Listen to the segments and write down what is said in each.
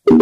Bapak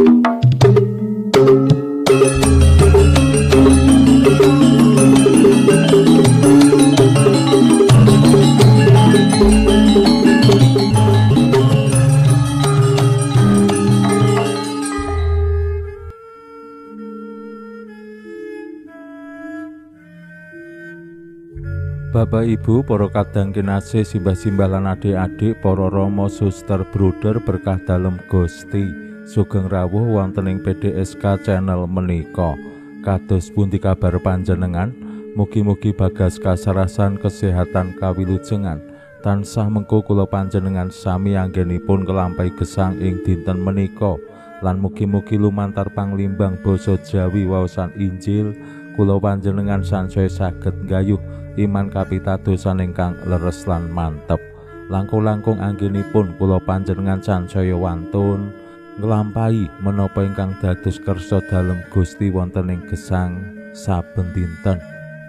Ibu, para kadang kinasih, simbah-simbah lan adik-adik, para rama, suster, bruder berkah dalem Gusti, sugeng rawuh wonten ing PDSK channel menika. Kados pundi kabar panjenengan? Mugi-mugi bagas kasarasan kesehatan kawilujengan. Tansah mengko kula panjenengan sami anggenipun nglampahi gesang ing dinten menika. Lan mugi-mugi lumantar panglimbang basa Jawi waosan Injil kula panjenengan sansaya saged nggayuh iman kapitadosan ingkang leres lan mantep. Langkung-langkung anggenipun kula panjenengan sansaya wantun nglampahi menapa ingkang dados kersa dalem Gusti wonten ing gesang saben dinten.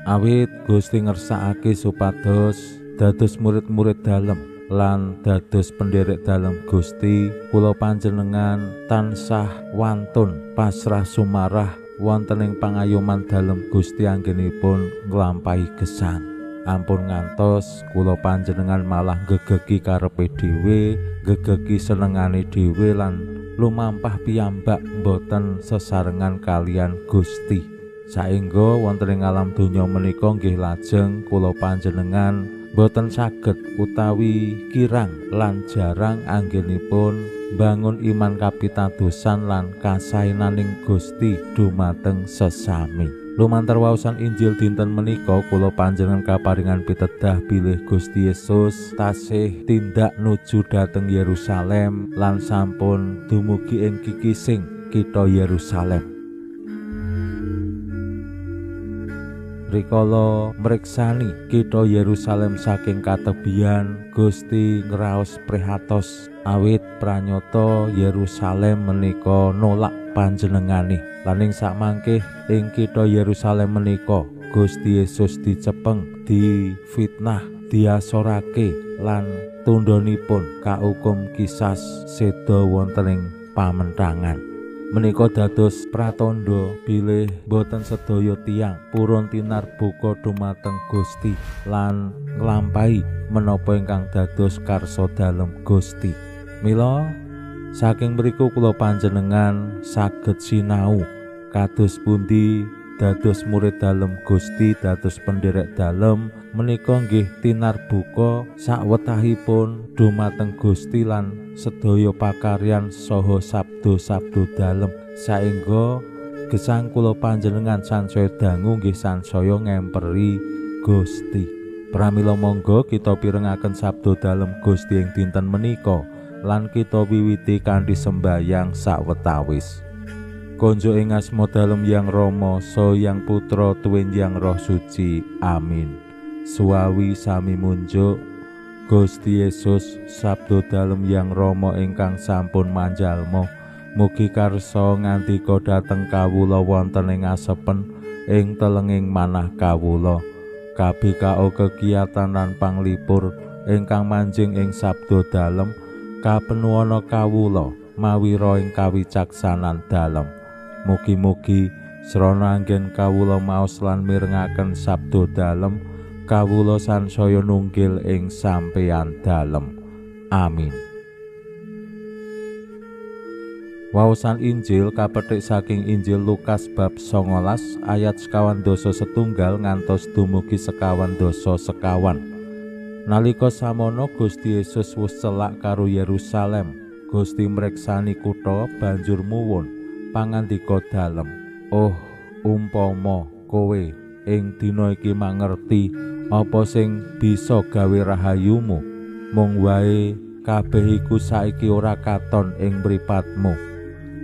Awit Gusti ngersakake supados dados murid-murid dalem lan dados penderek dalem Gusti, kula panjenengan tansah wantun pasrah sumarah wonten ing pangayoman dalem Gusti anggenipun nglampahi gesang. Ampun ngantos kula panjenengan malah gegegi karepe dhewe, gegegi senengane dhewe lan lumampah piyambak boten sesarengan kalian Gusti. Saengga wonten ing alam donya menika nggih lajeng kula panjenengan boten saged utawi kirang lan jarang anggenipun bangun iman kapitadosan lan kasaenaning Gusti dumateng sesami. Lumantar waosan Injil dinten menika kula panjenengan kaparingan pitedah bilih Gusti Yesus tasih tindak nuju dhateng Yerusalem lan sampun dumugi ing kikising kitha Yerusalem. Rikala mriksani kitha Yerusalem saking katebian, Gusti ngraos prihatos awit pranyata Yerusalem menika nolak panjenengane. Lan ing sakmangke ing kitha Yerusalem menika Gusti Yesus dicepeng, difitnah, diasorake lan tundhonipun kaukum kisas seda wonten ing pamentangan. Menika dados pratandha bilih boten sedaya tiyang purun tinarbuka dumateng Gusti lan nglampahi menapa ingkang dados karsa dalem Gusti. Mila saking mriku kula panjenengan saged sinau kados pundi dados murid dalem Gusti, dados penderek dalem menika nggih tinarbuka sakwetahipun dumateng Gusti lan sedaya pakaryan saha sabda-sabda dalem, saengga gesang kula panjenengan sansaya dangu nggih sansaya ngemperi Gusti. Pramila monggo kita pirengaken sabda dalem Gusti ing dinten menika lan kita wiwiti kanthi sembayang sawetawis. Konjuk ing asma dalem Yang Rama, saha Yang Putra tuwin Yang Roh Suci. Amin. Suwawi sami munjuk Gusti Yesus, sabda dalem Yang Rama ingkang sampun manjalma, mugi karsa ngandika dhateng kawula wonten ing asepen ing telenging manah kawula. Kabikao kekiyatan lan panglipur ingkang manjing ing sabda dalem kapenuwana kawula mawira ing kawicaksanan dalem. Mugi-mugi srana anggen kawula maos lan mirengaken sabda dalem, kawula sansaya nunggil ing sampeyan dalem. Amin. Waosan Injil kapethik saking Injil Lukas bab 19 ayat 51 ngantos dumugi 24. Nalika samono Gusti Yesus wis celak karo Yerusalem, Gusti mreksani kutha banjur muwun pangandika dalem, "Oh, umpama kowe ing dina iki mangerti apa sing bisa gawe rahayumu, mung wae kabeh iku saiki ora katon ing mripatmu.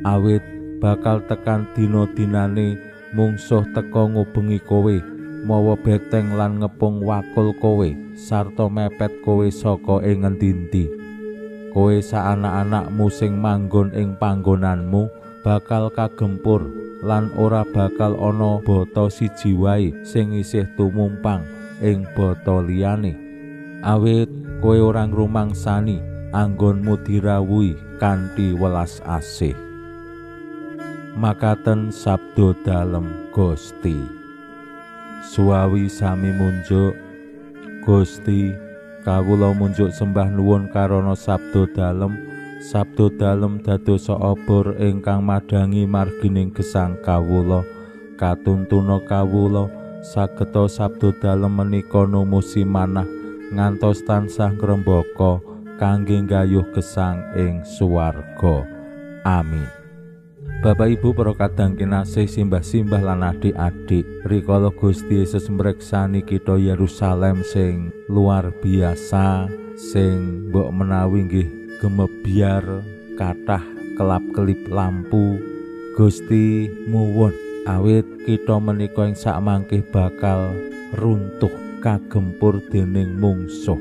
Awit bakal tekan dina-dinane mungsuh teka ngubengi kowe, mawa beteng lan ngepung wakul kowe sarta mepet kowe saka ing ngendi-endi. Kowe sak anak-anakmu sing manggon ing panggonanmu bakal kagempur lan ora bakal ana bata siji wae sing isih tumumpang ing bata liyane. Awit kowe ora ngrumangsani anggonmu dirawuhi kanthi welas asih." Makaten sabda dalem Gusti. Suwawi sami munjuk Gusti, kawula munjuk sembah nuwun karana sabda dalem. Sabda dalem dadosa obor ingkang madhangi margining gesang kawula. Katuntuna kawula sageta sabda dalem menika numusi manah ngantos tansah ngrembaka kangge nggayuh gesang ing swarga. Amin. Bapak Ibu para kadang kinasih, simbah-simbah lan adik-adik, rikala Gusti Yesus mreksani kitha Yerusalem sing luar biasa, sing mbok menawi nggih gemebyar kathah kelap-kelip lampu, Gusti muwun awit kitha menika ing sakmangke bakal runtuh kagempur dening mungsuh.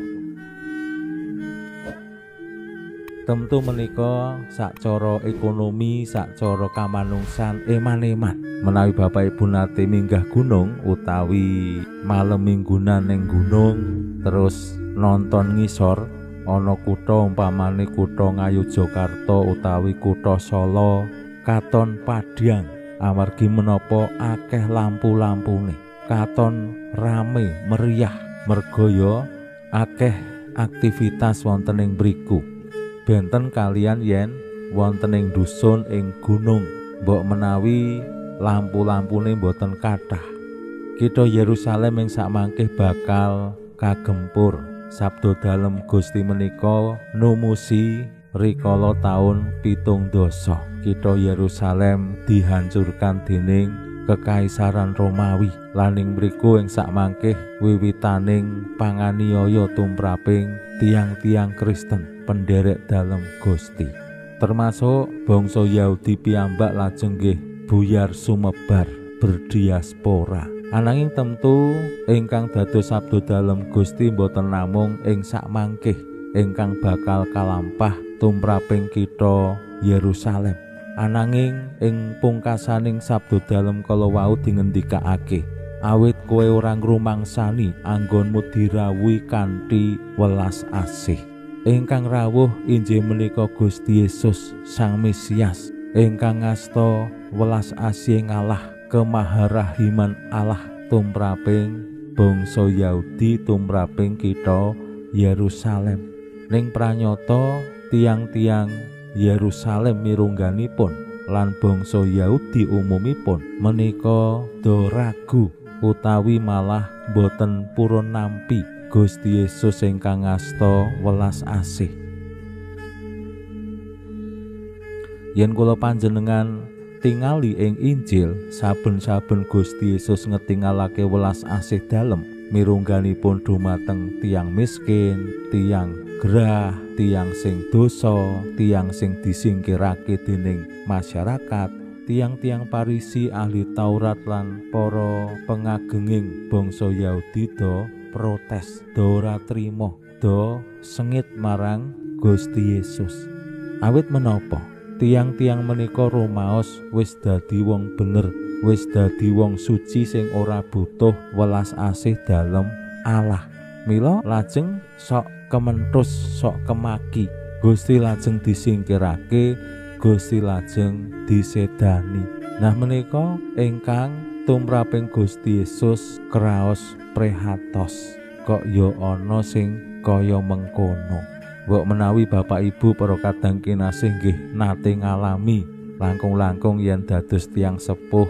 Tentu menika sacara ekonomi, sacara kamanungsan eman-eman. Menawi Bapak Ibu nate minggah gunung utawi malem minggunan ning gunung terus nonton ngisor ana kutha umpamane kutha Ngayogyakarta utawi kutha Solo, katon padhang amargi menapa akeh lampu-lampune, katon rame meriah merga ya akeh aktivitas wonten ing mriku. Benten kalian yen wonten ing dusun ing gunung mbok menawi lampu-lampune mboten kathah. Kitha Yerusalem ing sakmangke bakal kagempur. Sabda dalem Gusti menika numusi rikala taun 70. Kitha Yerusalem dihancurkan dening Kekaisaran Romawi. Lan ing mriku ing sakmangke wiwitaning panganiaya tumraping tiang-tiang Kristen penderek dalem Gusti. Termasuk bangsa Yahudi piyambak lajeng nggih buyar sumebar berdiaspora. Ananging tentu ingkang dados sabda dalem Gusti mboten namung ing sakmangke ingkang bakal kalampah tumraping kitha Yerusalem. Ananging ing pungkasaning sabda dalem kala wau dingendikake, awit kowe ora ngrumangsani anggonmu dirawuhi kanthi welas asih. Ingkang rawuh inggih menika Gusti Yesus Sang Mesias ingkang ngasta welas asih ngalah kemaharahiman Allah tumraping bangsa Yahudi, tumraping kitha Yerusalem. Ning pranyata tiang-tiang Yerusalem mirungganipun lan bangsa Yahudi umumipun menika do ragu utawi malah boten purun nampi Gusti Yesus ingkang ngasta welas asih. Yen kula panjenengan tingali ing Injil, saben-saben Gusti Yesus ngetingalake welas asih dalem mirungganipun dumateng tiang miskin, tiang gerah, tiang sing dosa, tiang sing disingkirake dening masyarakat, tiang-tiang Parisi, ahli Taurat lan para pengagenging bangsa Yahudi do protes, do ora trima, do sengit marang Gusti Yesus. Awit menapa? Tiang-tiang menika rumaos wis dadi wong bener, wis dadi wong suci sing ora butuh welas asih dalem Allah. Mila lajeng sok kementus, sok kemaki. Gusti lajeng disingkirake, Gusti lajeng disedani. Nah menika ingkang tumraping Gusti Yesus kraos prihatos. Kok ya ana sing kaya mengkono. Mbok menawi Bapak Ibu para kadang kinasih nggih nate ngalami langkung-langkung yen dados tiyang sepuh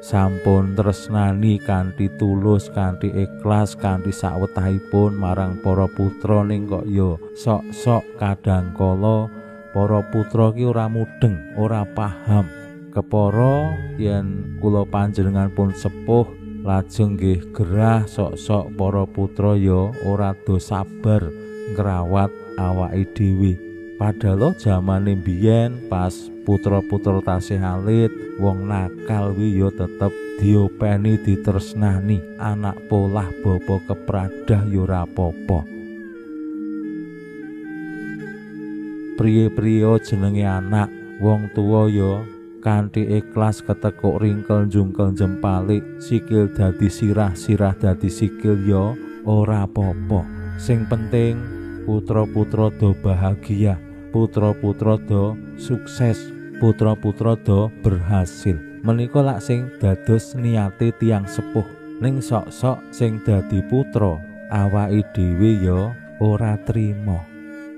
sampun tresnani kanthi tulus, kanthi ikhlas, kanthi sawetahipun marang para putra, ning kok ya sok-sok kadangkala para putra ki ora mudeng, ora paham. Kepara yen kula panjenengan pun sepuh lajeng nggih gerah, sok-sok para putra ya ora do sabar ngrawat awake dhewe. Padahal jamane biyen pas putra-putra tasih alit, wong nakal wi ya tetep diopeni, ditresnani, anak polah bapa kepradah ya ora apa-apa. Priye-priye jenenge anak, wong tuwa ya kanthi ikhlas ketekuk ringkel jungkel jempalik, sikil dadi sirah, sirah dadi sikil ya ora apa-apa. Sing penting putra-putra do bahagia, putra-putra do sukses, Putra-putra do berhasil. Menika lak sing dados niate tiyang sepuh. Ning sok-sok sing dadi putra awake dhewe ya ora trima.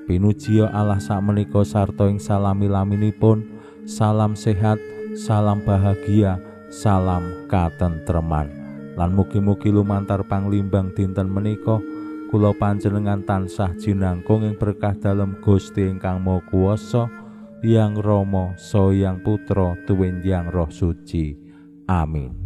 Pinujiya Allah sakmenika sarta ing salami-laminipun. Salam sehat, salam bahagia, salam katentreman. Lan mugi-mugi lumantar panglimbang dinten menika kula panjenengan tansah jinangkung ing berkah dalem Gusti ingkang Maha Kuwasa, Yang Rama, Saha Yang Putra, tuwin Yang Roh Suci. Amin.